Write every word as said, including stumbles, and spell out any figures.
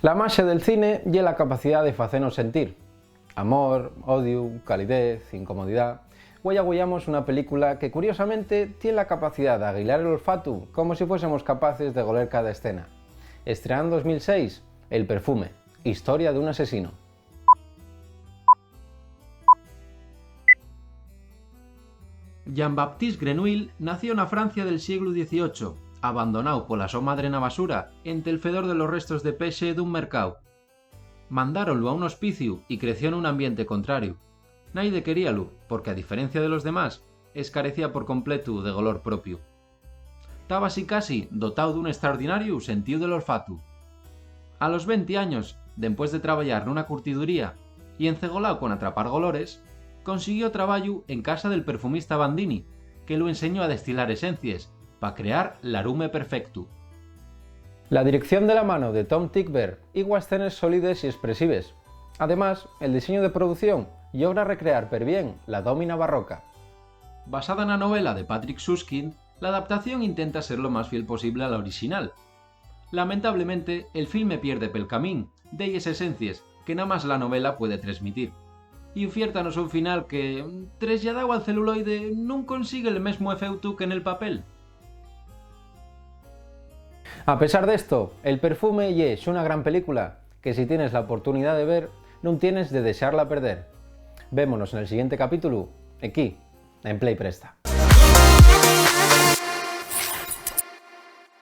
La maxia del cine ye la capacidá de facenos sentir amor, odiu, calidez, incomodidá. Güei agüeyamos una película que, curiosamente, tien la capacidá d'aguilar el olfatu, como si fuésemos capaces de goler cada escena. Estreá en dos mil seis, El perfume, historia d'un asesino. Jean-Baptiste Grenouille nació na Francia del sieglu dieciocho, abandonáu pola so madre na basura, ente'l fedor de los restos de pexe d'un mercáu. Mandáronlu a un hospiciu y creció nun ambiente contrariu. Naide queríalu, porque, a diferencia de los demás, escarecía por completu de golor propiu. Taba sicasí dotáu d'un estraordinariu sentíu del olfatu. A los venti años, dempués de trabayar nuna curtiduría y encegoláu con atrapar golores, consiguió trabayu en casa del perfumista Bandini, que lu enseñó a destilar esencies pa crear l'arume perfectu. La dirección de la mano de Tom Tykwer igua escenes sólides y espresives. Además, el diseñu de producción llogra recrear perbién la dómina barroca. Basada na novela de Patrick Süskind, l'adaptación intenta ser lo más fiel posible a la orixinal. Lamentablemente, el filme pierde pel camín delles esencies que namás la novela puede tresmitir, y ufiértanos un final que, tresladáu al celuloide, nun consigue el mesmu efeutu que nel papel. A pesar d'esto, El perfume ye xuna gran película que, si tienes la oportunidá de ver, nun tienes de dexarla perder. Vémonos nel siguiente capítulu, equí, en Play Presta.